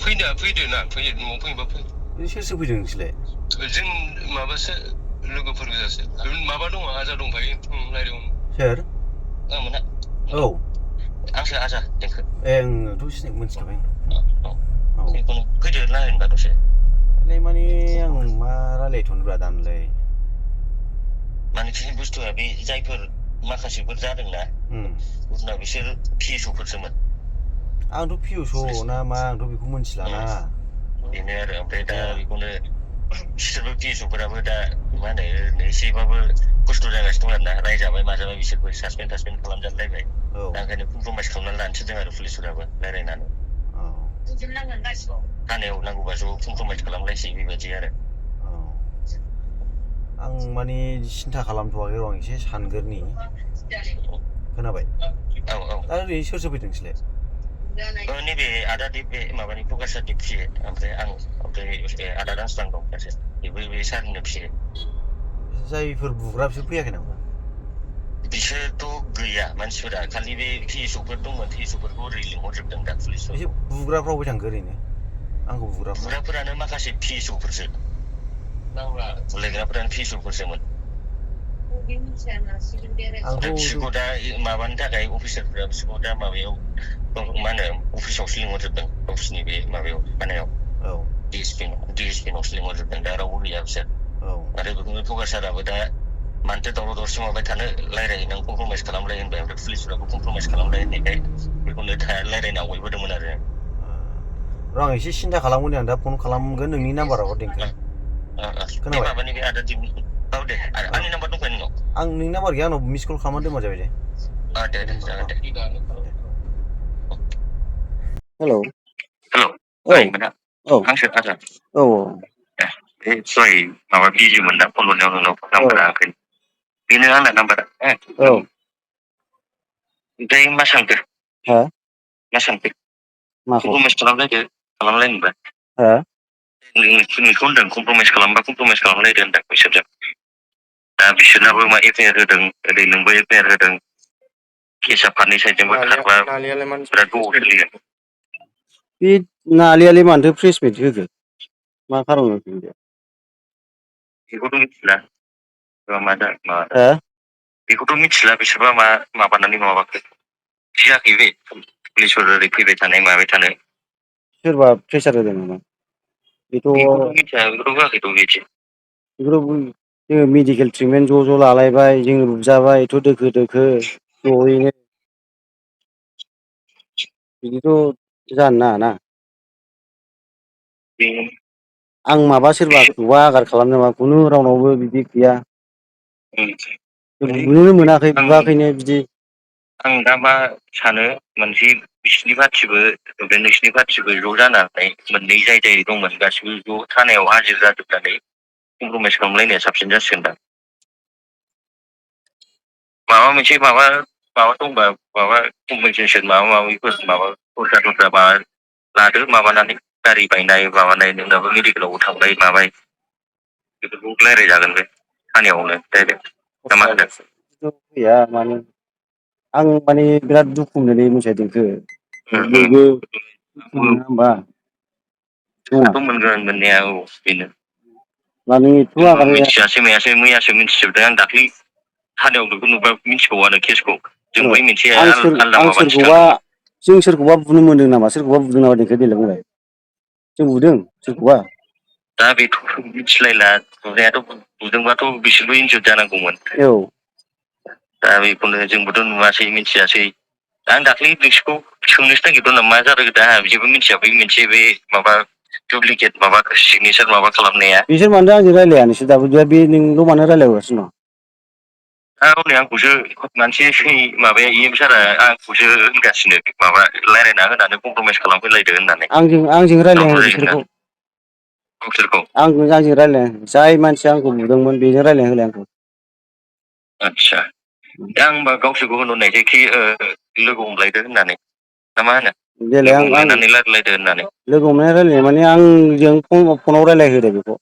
फैदो ना फैयो न'आव फैयोबा फै सोर सोर फैदों नोंसोरलाय जों माबासो लोगोफोर गोजासो माबा दङ आजा दंफायो रायदों सोर आं मोना औ आंसो आजा देंखो आंथ' सिनाय मोनथिखाबाय औ फैदो रायलायनोबा दसे माने आं मा रायलायथ'नोब्रा दानलाय माने बुस्थुआ बे जायफोर माखासेफोर जादोंना उनाव बिसोर पिएसअफोरसोमोन आंथ' पिएसअ ना मा आंथ' बेखौ मोनथिलाना बेनो आरो ओमफ्राय दा बेखौनो बिसोरबो पिएसअफोराबो दा मा होनो एसेबाबो खस्थ' जागासिनो दं आरोना रायजाबाय माजाबाय बिसोरबो सासपेन्ड खालामजालायबाय दा ओंखायनो कमप्रमाइस खालामनानै लानो थिनदों आरो पुलिसफोराबो रायलायनानै थानायाव नांगौबा ज' कमप्रमाइस खालामलायसै बेबायदि आरो आं माने सिन्था खालामथ'वाखै र' आं एसे सानग्रोनि खोनाबाय औ दा ओरैनो सोर सोर फैदों नोंसोरलाय नैबे आदा बे माबानि प्रकाशनि फिए ओमफ्राय आं ओमफ्राय आदा दांस्रां दं सासे बेबो बे सारनिनो फिए जायफोर बुग्रा बिसोर फैयाखै नामा बिसोरथ' गैया मानसिफोरा खालि बे पिएसअफोर दंमोन पिएसअफोरखौ ओरै लिंहरजोबदों दा पुलिसफोरखौ बुग्राफ्रा अबे थांखो ओरैनो आंखौ बुग्राफोरानो माखासे पिएसअफोरसो बुलायग्राफोरानो पिएसअफोरसोमोन बिसोरखौ दा माबानि थाखाय अफिसारफोरा बिसोरखौ दा माबायाव मा होनो अफिसावसो लिंहरजोबदों गावसिनि बे माबायाव थानायाव डिएसपि नावसो लिंहरजोबदों दा रावबो गैया बिसोर आरो बेखौनो प्रकाश साराबो दा मानोथो दावराव दावसि माबाय थानो रायलायहैनांगौ कमप्रमाइस खालामलाय होनबाय ओमफ्राय पुलिसफोराबो कमप्रमाइस खालामलाय होननायखाय बेखौनो रायलायनो आवगायबोदोंमोन आरो र' आं एसे सिन्था खालामगोन आं दा फन खालामगोन नोंनि नाम्बाराव देंखो खोनाबाय माबानि बे आदा दिप औ दे आंनि नाम्बार दंखायो नोंनाव आं नोंनि नाम्बार गैया आंनाव मिस कल खालामना दोनबानो जाबाय दे दे जागोन दे हेलौ आंसो आदा बे दहाय माबा बिजिमोन दा फन हरनायाव नोंनाव नाम्बारा ओंखायनो बेनो आंना नाम्बारा ओमफ्राय मा सानखो मा सानखो कमप्रमाइस खालामलायनोबा नोंखौ होनदों कमप्रमाइस खालामबा कमप्रमाइस खालामलायदो होनदों बिसोरजों दा बिसोरनाबो मा एफआइआर होदों ओरै नोंबो एफआइआर होदों केसा फारनै साइडजोंबो खारबा बिराद गोबाव सोलिगोन बे नालियालाय मानोथो प्रेस मिट होखो मा खारन बेखौथ' मिथिला बेखौथ' मिथिला बिसोरबा मा माबानानै माबाखो गियाखै बे पुलिसफोर ओरै फैबाय थानाय माबाय थानो सोरबा प्रेसार होदों नामा बेखौथ' मिथिया बेखौथ' होआखैथ' बिदि जोङो मेडिकेल ट्रिटमेन्ट ज' लालायबाय जों रुजाबाय एथ' दोखो दोखो जयैनो बिदिथ' जानो नाङाना आं माबा सोरबाखौबा आघात खालामनो नामा खुनु रावनावबो बिदि गैया नुनोनो मोनाखै बुआखैनो बिदि आं दा मा सानो मोनसे बिसिनि पार्टिबो ओमफ्राय नोंसिनि पार्टिबो ज' जानानै मोननै जाय दंमोन गासिबो ज' थानायाव हाजिर जाजोबनानै कमप्रमाइस खालामलायनाया साबसिन जासिगोन दा माबा मोनसे माबा दंबा माबा कम्पेनसेसन माबा माबिफोर माबा दस्रा माबा लादो माबानानै गारि बायनाय माबानाय नोंनाबो मेडिकेलावबो थांबाय माबाय बेफोरखौ रायज्लायजागोन बे थानायावनो डाइरेक्ट ना मा होनो गैया माने आं माने बिराद दुखु मोनोलै मिथिबाय देंखो बयबो मोना होमबा मोनगोन मोननाया औ बेनो माने मिथियासै मायासै मैयासो मिथिजोबदों आं दाख्लै थानायाव बेखौ नुबा मिथिबावानो केसखौ जों बै मोनसे आलदा माबानि सिगांदोंमोन जों सोरखौबा बुनो मोनदों नामा सोरखौबा बुदों नामा देंखो देलाय बुंलाय जों बुदों सोरखौबा दा बेथ' मिथिलायला बुनायाथ' बुदोंबाथ' बिसोरबो इन्जुर्ड जानांगौमोन दा बेखौनो जोंबोथ' नुवासै मिथियासै आं दाख्लै बिसोरखौ सोंनोसो नागिरदों मा जादों दा जेबो मिथिया बै मोनसे बे माबा दुप्लिकेट माबा सिगनेसार माबा खालामनाया बिसोर मानोथो आंजों रायलाया नोंसोर दाबो बे नोंल' मानो रायलायहरगासिनो दं हनै आंखौसो मोनसे माबाया इएम सारा आंखौसो होनगासिनो माबा रायलायना होनानै कमप्रमाइस खालामफैलायदो होननानै आंजों रायलाया बिसोरखौ आंजों रायलाया जाय मानसिया आंखौ बुदोंमोन बेजों रायलायना होलाय आंखौ आदसा दा होनबा गावसोरखौ होनहरनायसै खि लोगो हमलायदो होननानै ना मा होनो लोगो हमलायनानै रायलायदो होननानै लोगो हमनानै रायलायनाय माने आंजों फनाव रायलायहोदो बेखौ